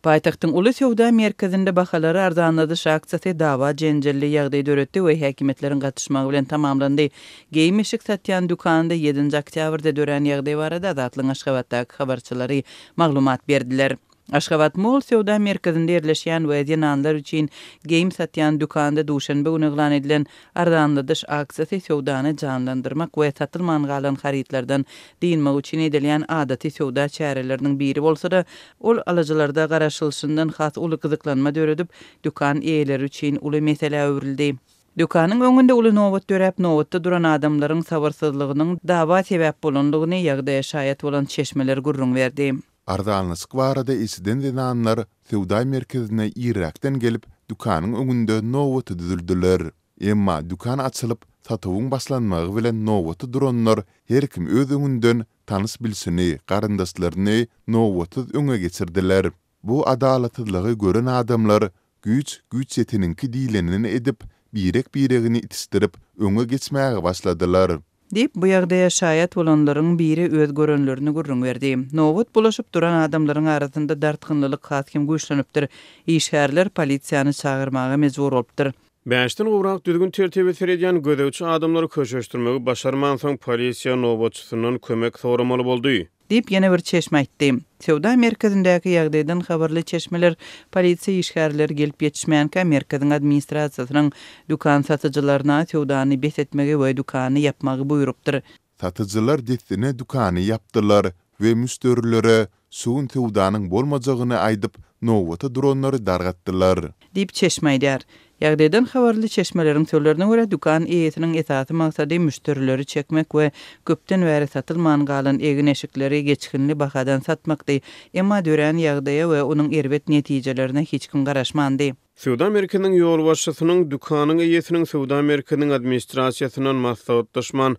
Paýtagtyň uly söwda merkezinde bahalary arzanladyş aksiýasy dawa-jenjelli ýagdaý döretdi we häkimiýetleriň gatyşmagy bilen tamamlandy. Geýim-eşik satýan dükanda ýedinji oktýabrda dörän ýagdaý barada Azatlygyň Aşgabatdaky habarçylary maglumat berdiler. Aşgabat Mall söwda merkezinde ýerleşýän we zenanlar üçin geýim satýan dükanda duşenbe güni yglan edilen arzanladyş aksiýasy söwdany janlandyrmak we satylman galan harytlardan dynmak üçin edilýän adaty söwda çäreleriniň biri bolsa-da, ol alyjylarda garaşylyşyndan has uly gyzyklanma döredip, dükan eýeleri üçin uly meselä öwrüldi. Dükanyň öňünde uly nobat döräp, nobatda duran adamlaryň sabyrsyzlygynyň dawa sebäp bolandygyny ýagdaýa şaýat bolan çeşmeler gürrüň berdi. Arzanlaşyk barada eşiden zenanlar söwda merkezine irräkden gelip, dükanyň öňünde nobata düzüldiler. Emma dükan açylyp, satuwyň başlanmagy bilen nobata duranlar her kim öz öňünden tanyş-bilşini, garyndaşlaryny nobatsyz öňe geçirdiler. Bu adalatsyzlygy gören adamlar Güýç, güýç ýeteniňki diýlenini edip, birek-biregini itişdirip, öňe geçmäge başladylar. Diýip, bu ýagdaýa şaýat bolanlaryň biri öz görenlerini gürrüň berdi. Nobat bulaşyp duran adamlaryň arasynda dartgynlylyk has hem güýçlenipdir. Işgärler polisiýany çagyrmaga mejbur bolupdyr. Bäşden gowrak düzgün-tertibe seredýän gözegçi adamlary köşeşdirmegi başarmansoň, polisiýa nobatçysyndan kömek soramaly boldy. Diýip, ýene bir çeşme aýtdy. Söwda merkezindäki ýagdaýdan habarly çeşmeler polisiýa işgärleri gelip ýetişmänkä merkeziň administrasiýasynyň dükan satyjylaryna söwdany bes etmegi we dükany ýapmagy buýrupdyr. Satyjylar dessine dükany ýapdylar we müşderilere şu gün söwdanyň bolmajagyny aýdyp, nobata duranlary dargatdylar. Diýip, çeşme aýdýar. Ýagdaýdan habarly çeşmeleriň sözlerine görä, dükan eýesiniň esasy maksady müşderileri çekmek we köpden bäri satylman galan egin-eşikleri geçginli bahadan satmakdy. Emma dörän ýagdaýa we onuň erbet netijelerine hiç kim garaşmandy. Söwda merkeziniň ýolbaşçysynyň dükanyň eýesiniň söwda merkeziniň administrasiýasyndan maslahatlaşman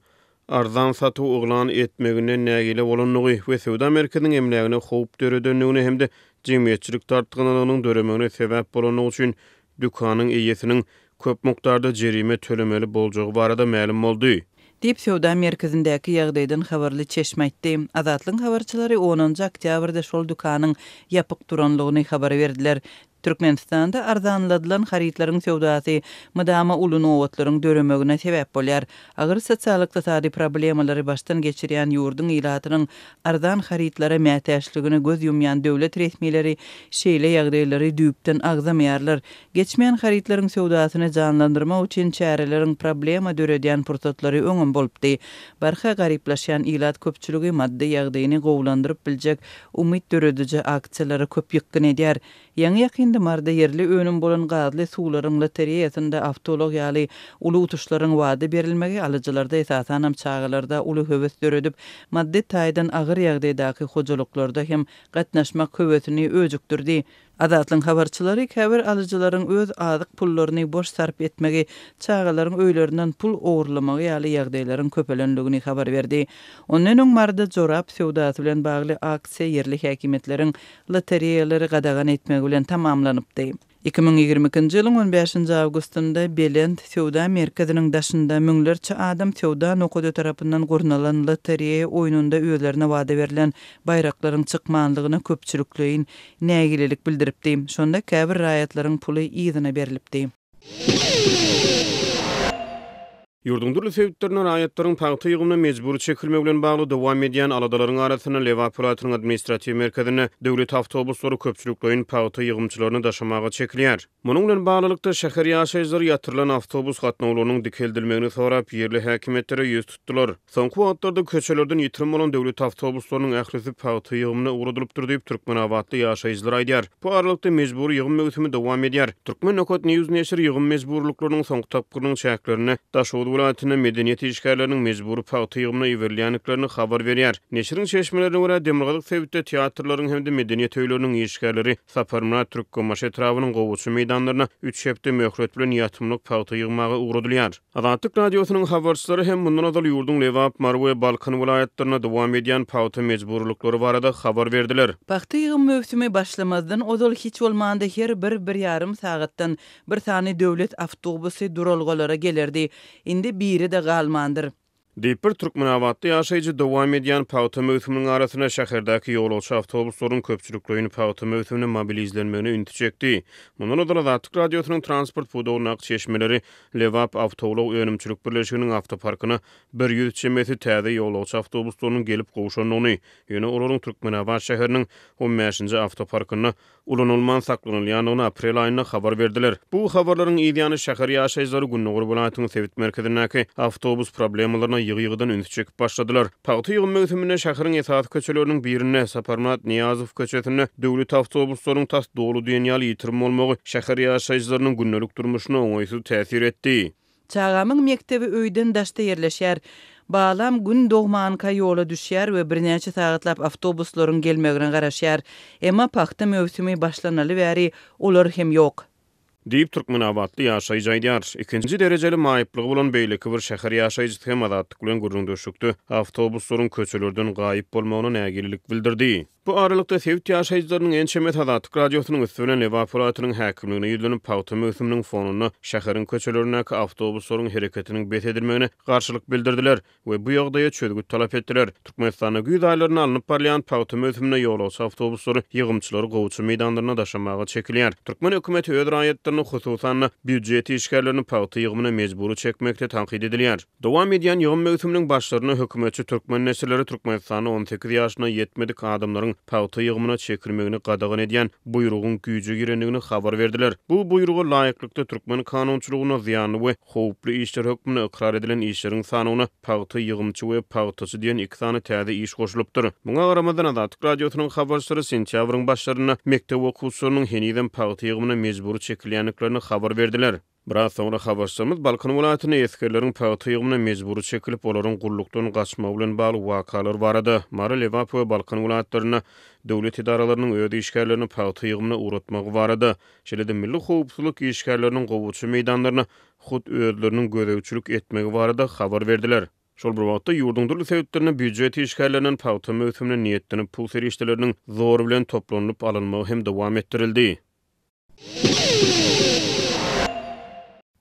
arzan satuw yglan etmeginden nägile bolandygy we söwda merkeziniň emlägine howp döredendigini hem-de jemgyýetçilik dartgynlygynyň döremegine sebäp bolandygy üçin dükanyň eýesiniň köp mukdarda jerime tölemeli boljagy barada mälim boldy. Diýip, söwda merkezindäki ýagdaýdan habarly çeşme aýtdy. Azatlygyň habarçylary onunjy oktýabrda şol dükanyň ýapyk duranlygyny habar berdiler. Türkmenistanda arzanladylan harytlaryň söwdasy mydama uly nobatlaryň döremegine sebäp bolýar. Agyr sosial-ykdysady problemalary başdan geçirýän ýurduň ilatynyň arzan harytlara mätäçligine göz ýumýan döwlet resmileri şeýle ýagdaýlary düýpden agzamaýarlar. Geçmeýän harytlaryň söwdasyny janlandyrmak üçin çäreleriň problema döredýän pursatlary öňem bolupdy. Barha garyplaşýan ilat köpçüligi maddy ýagdaýyny gowulandyryp biljek umyt dörediji aksiýalara köp ýykgyn edýär. Ýaňy-ýakynda Maryda ýerli önüm bolan gazly suwlaryň lotereýasynda awtoulag ýaly uly utuşlaryň wada berilmegi alyjylarda, esasanam çagalarda uly höwes döredip, maddy taýdan agyr ýagdaýdaky hojalyklarda hem gatnaşmak höwesini öjükdirdi. Azatlygyň habarçylary käbir alyjylaryň öz azyk pullaryny boş sarp etmegi, çagalaryň öýlerinden pul ogurlamagy ýaly ýagdaýlaryň köpelendigini habar berdi. Ondan öň Maryda jorap söwdasy bilen bagly aksiýa ýerli häkimiýetleriň lotereýalary gadagan etmegi bilen tamamlanypdy. 2022-nji ýylyň on bäşinji awgustynda Belent söwda merkeziniň daşynda müňlerçe adam söwda nokady tarapyndan gurnalan lotereýa oýnunda özlerine wada berlen baýraklaryň çykmanlygyna köpçülikleýin nägilelik bildiripdi. Şonda käbir raýatlaryň puly yzyna berlipdi. Ýurduň dürli sebitlerinde raýatlaryň pagta ýygymyna mejbury çekilmegi bilen bagly dowam edýän aladalaryň arasynda Lebap welaýatynyň administratiw merkezinde döwlet awtobuslary köpçülikleýin pagta ýygymçylaryny daşamaga çekilýär. Munuň bilen baglylykda, şäher ýaşaýjylary ýatyrylan awtobus gatnawlarynyň dikeldilmegini sorap, ýerli häkimiýetlere ýüz tutdular. Soňky wagtlarda köçelerden ýitirim bolan döwlet awtobuslarynyň ählisi pagta ýygymyna ugradylypdyr diýip, türkmenabatly ýaşaýjylar aýdýar. Bu aralykda, mejbury ýygym möwsümi dowam edýär. Turkmen. News neşiri ýygym mejburylyklarynyň soňky tapgyrynyň çäklerinde Daşoguz welaýatynda medeniýet işgärleriniň mejbury pagta ýygymyna iberilýändiklerini habar berýär. Neşiriň çeşmelerine görä, demirgazyk sebitde teatrlaryň hem-de medeniýet öýleriniň işgärleri Saparmyrat Türkmenbaşy etrabynyň gowaça meýdanlaryna üç hepde möhlet bilen ýatymlyk pagta ýygmaga ugradylýar. Azatlyk Radiosynyň habarçylary hem mundan ozal ýurduň Lebap, Mary we Balkan welaýatlarynda dowam edýän pagta mejburylyklary barada habar berdiler. Pagta ýygym möwsümi başlamazdan ozal hiç bolmanda her bir bir ýarym sagatdan bir sany döwlet awtobusy duralgalara gelerdi. Indi biri-de galmandyr. Diýip, bir türkmenabatly ýaşaýjy dowam edýän pagta möwsüminiň arasynda şäherdäki ýolagçy awtobuslaryň köpçülikleýin pagta möwsümine mobilizlenmegine ünsi çekdi. Mundan ozal Azatlyk Radiosynyň transport pudagyndaky çeşmeleri Lebap awtoulag önümçilik birleşiginiň awtoparkyna 100 çemesi täze ýolagçy awtobuslarynyň gelip gowşandygyny, ýöne olaryň Türkmenabat şäheriniň on bäşinji awtoparkynda ulanylman saklanylýandygyny aprel aýynda habar berdiler. Bu habarlaryň yz ýany şäher ýaşaýjylary gündogar welaýatyň sebit merkezindäki awtobus problemalaryna ýygy-ýygydan ünsi çekip başladylar. Pagta ýygym möwsüminde şäheriň esasy köçeleriniň birinde, Saparmyrat Nyýazow köçesinde döwlet awtobuslaryň tas doly diýen ýaly ýitirim bolmagy şäher ýaşaýjylarynyň gündelik durmuşyna oňaýsyz täsir etdi. Çagamyň mekdebi öýden daşda ýerleşýär. Balam Gün dogmanka ýola düşýär we birnäçe sagatlap awtobuslaryň gelmegine garaşýar. Emma pagta möwsümi başlanaly bäri olar hem ýok. Diýip, türkmenabatly ýaşaýjy aýdýar. Ikinji derejeli maýyplygy bolan beýleki bir şäher ýaşaýjysy hem Azatlyk bilen gürrüňdeşlikde awtobuslaryň köçelerden gaýyp bolmagyna nägilelik bildirdi. Bu aralykda, sebit ýaşaýjylarynyň ençemesi Azatlyk Radiosynyň üsti bilen Lebap welaýatynyň häkimligine ýüzlenip, pagta möwsüminiň fonunda şäheriň köçelerindäki awtobuslaryň hereketiniň bes edilmegine garşylyk bildirdiler we bu ýagdaýa çözgüt talap etdiler. Türkmenistanda güýz aýlarynda alnyp barylýan pagta möwsüminde ýolagçy awtobuslary ýygymçylary gowaça meýdanlaryna daşamaga çekilýär. Türkmen hökümeti öz raýatlaryny, hususan-da, býujet işgärlerini pagta ýygymyna mejbury çekmekde tankyt edilýär. Dowam edýän ýygym möwsüminiň başlarynda hökümetçi türkmen neşirleri Türkmenistanda 18 ýaşyna ýetmedik adamlaryň pagta ýygymyna çekilmegini gadagan edýän buýrugyň güýje girendigini habar berdiler. Bu buýruga laýyklykda, türkmen kanunçylygynda zyýanly we howply işler hökmünde ykrar edilen işleriň sanawyna pagta ýygymçy we pagtaçy diýen iki sany täze iş goşulypdyr. Muňa garamazdan, Azatlyk Radiosynyň habarçylary sentýabryň başlarynda mekdep okuwçylarynyň henizem pagta ýygymyna mejbury çekilýändiklerini habar berdiler. Biraz soňra habarçymyz Balkan welaýatynda esgerleriň pagta ýygymyna mejbury çekilip, olaryň gullukdan gaçmagy bilen bagly wakalar barada, Mary, Lebap we Balkan welaýatlarynda döwlet edaralarynyň öz işgärlerini pagta ýygymyna ugratmagy barada, şeýle-de milli howpsuzlyk işgärleriniň gowaça meýdanlaryna hut özleriniň gözegçilik etmegi barada habar berdiler. Şol bir wagtda, ýurduň dürli sebitlerinde býujet işgärlerinden pagta möwsümine niýetlenip pul serişdeleriniň zor bilen toplanylyp alynmagy hem dowam etdirildi.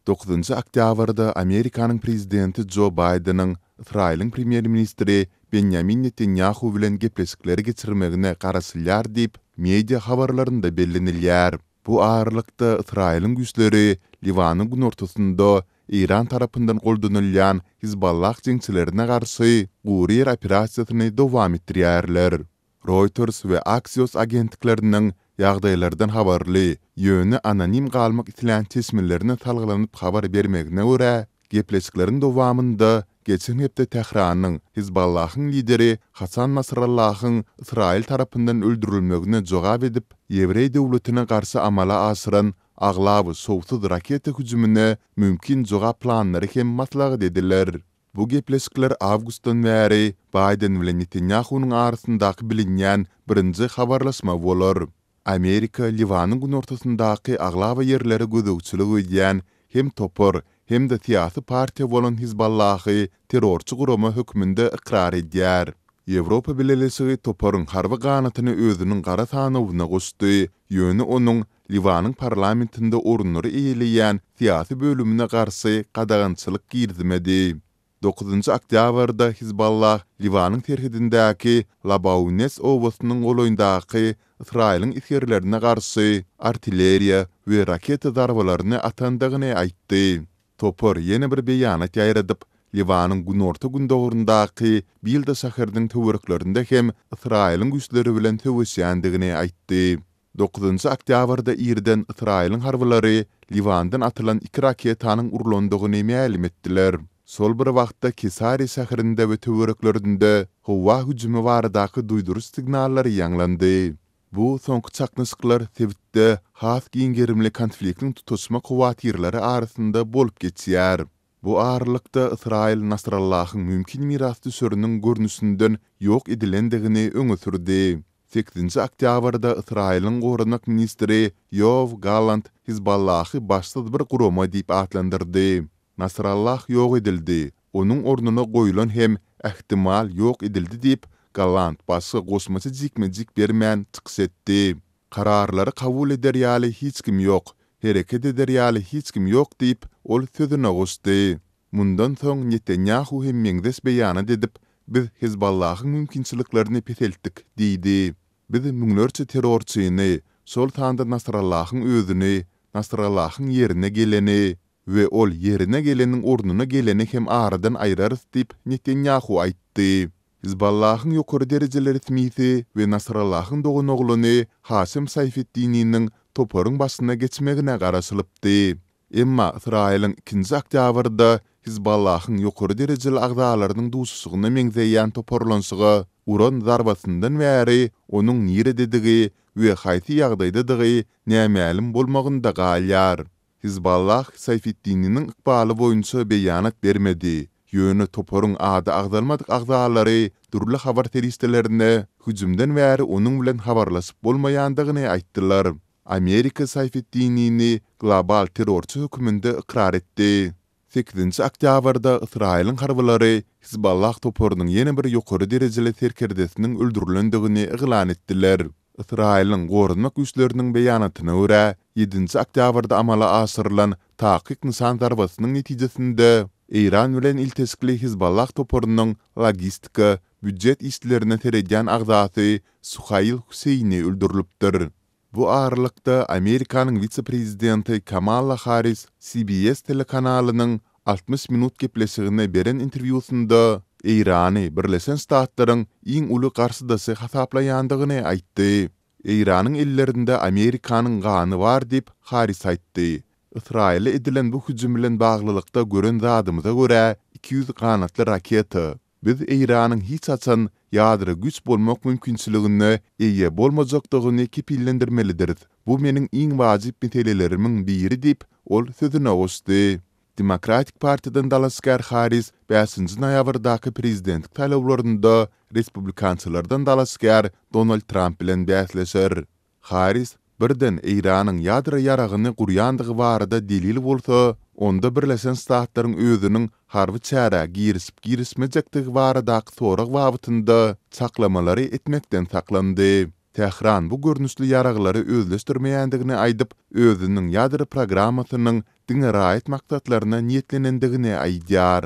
Dokuzynjy oktýabrda Amerikanyň prezidenti Jo Baýdeniň Ysraýylyň premýer-ministri Benýamin Netanýahu bilen gepleşikleri geçirmegine garaşylýar diýip, media habarlarynda bellenilýär. Bu aralykda, Ysraýylyň güýçleri Liwanyň günortasynda Eýran tarapyndan goldanylýan Hizballah jeňçilerine garşy gury ýer operasiýasyny dowam etdirýärler. Reuters we Axios agentlikleriniň ýagdaýlardan habarly, ýöne anonim galmak islän çeşmelerine salgylanyp habar bermegine görä, gepleşikleriň dowamynda geçen hepde Tähranyň Hizballahyň lideri Hasan Nasrallahyň Ysraýyl tarapyndan öldürilmegine jogap edip, ýewreý döwletine garşy amala aşyran aglaba şowsuz raketa hüjümine mümkin jogap planlary hem maslahat ediler. Bu gepleşikler awgustdan bäri Baýden bilen Netanýahunyň arasyndaky bilinýän birinji habarlaşma bolar. Amerika Liwanyň günortasyndaky aglaba ýerlere gözegçilik edýän hem topar, hem-de syýasy partiýa bolan Hizballahy terrorçy gurama hökmünde ykrar edýär. Ýewropa Bileleşigi toparyň harby ganatyny özüniň gara sanawyna goşdy, ýöne onuň Liwanyň parlamentinde orunlary eýeleýän syýasy bölümine garşy gadagançylyk girizmedi. Dokuzynjy oktýabrda Hizballah Liwanyň serhedindäki Labaunes obasynyň golaýyndaky Ysraýylyň esgerlerine garşy artilleriýa we raketa zarbalaryny atandygyny aýtdy. Topar ýene bir beýanat ýaýradyp, Liwanyň günorta-gündogaryndaky Bilda şäheriniň töwereklerinde hem Ysraýylyň güýçleri bilen söweşýändigini aýtdy. Dokuzynjy oktýabrda irden Ysraýylyň harbylary Liwandan atylan iki raketanyň urlandygyny mälim etdiler. Şol bir wagtda Kesariýa şäherinde we töwereklerinde howa hüjümi baradaky duýduryş signallary ýaňlandy. Bu soňky çaknyşyklar sebitde has giň gerimli konfliktiň tutaşmak howatyrlary arasynda bolup geçýär. Bu aralykda, Ysraýyl Nasrallahyň mümkin mirasdüşeriniň görnüşinden ýok edilendigini öňe sürdi. Sekizinji oktýabrda Ysraýylyň goranmak ministri Ýoaw Gallant Hizballahy başsyz bir gurama diýip atlandyrdy. Nasrallah ýok edildi, onuň ornuna goýlan hem, ähtimal, ýok edildi diýip, Gallant başga goşmaça jikme-jik bermän çykyş etdi. Kararlary kabul eder ýaly hiç kim ýok, hereket eder ýaly hiç kim ýok diýip, ol sözüne goşdy. Mundan soň Netanýahu hem meňzeş beýanat edip, Biz Hezbollahyň mümkinçiliklerini peseltdik diýdi. Biz müňlerçe terrorçyny, şol sanda Nasrallahyň özüni, Nasrallahyň ýerine geleni we ol ýerine geleniň ornuna geleni hem aradan aýrarys diýip, Netanýahu aýtdy. Hezbollahyň ýokary derejeli resmisi we Nasrallahyň doganoglany Haşem Saýfeddininiň toparyň başyna geçmegine garaşylypdy. Emma Ysraýylyň ikinji oktýabrda Hizballahyň ýokary derejeli agzalarynyň duşuşygyna meňzeýän toparlanyşyga uran zarbasyndan bäri onuň nirededigi we haýsy ýagdaýdadygy nämälim bolmagynda galýar. Hizballah Saýfeddininiň ykbaly boýunça beýanat bermedi, ýöne toparyň ady agzalmadyk agzalary dürli habar serişdelerine hüjümden bäri onuň bilen habarlaşyp bolmaýandygyny aýtdylar. Amerika Saýfetdinini global terrorçy höküminde ykrar etdi. Sekizinji oktýabrda Ysraýylyň harbylary Hizballah toparynyň ýene bir ýokary derejeli serkerdesiniň öldürilendigini yglan etdiler. Ysraýylyň Goranmak güýçleriniň beýanatyna görä, ýedinji oktýabrda amala aşyrylan takyk nyşan zarbasynyň netijesinde Eýran bilen ilteşikli Hizballah toparynyň logistika, býujet işlerine seredýän agzasy Suhail Hüseýni öldürilipdir. Bu aralykda, Amerikanyň wise-prezidenti Kamala Harris CBS telekanalynyň 60 minut gepleşigine beren interwýusynda Eýrany Birleşen Ştatlaryň iň uly garşydaşy hasaplaýandygyny aýtdy. Eýranyň ellerinde Amerikanyň gany bar diýip, Harris aýtdy. Ysraýyla edilen bu hüjüm bilen baglylykda gören zadymyza görä, 200 ganatly raketa. Biz Eýranyň hiç haçan ýadro güýç bolmak mümkinçiligine eýe bolmajakdygyny kepillendirmelidiris. Bu meniň iň wajyp meselelerimiň biri diýip, ol sözüne goşdy. Demokratik partiýadan dalaşgär Harris bäşinji noýabrdaky prezidentlik saýlawlarynda respublikançylardan dalaşgär Donald Tramp bilen bäsleşer. Harris, Birden Eýranyň ýadro ýaragyny gurýandygy barada delil bolsa, onda Birleşen Ştatlaryň özüniň harby çärä girişip-girişmejekdigi baradaky sorag babatynda çaklamalary etmekden saklandy. Tähran bu görnüşli ýaraglary özleşdirmeýändigini aýdyp, özüniň ýadro programmasynyň diňe raýat maksatlaryna niýetlenendigini aýdýar.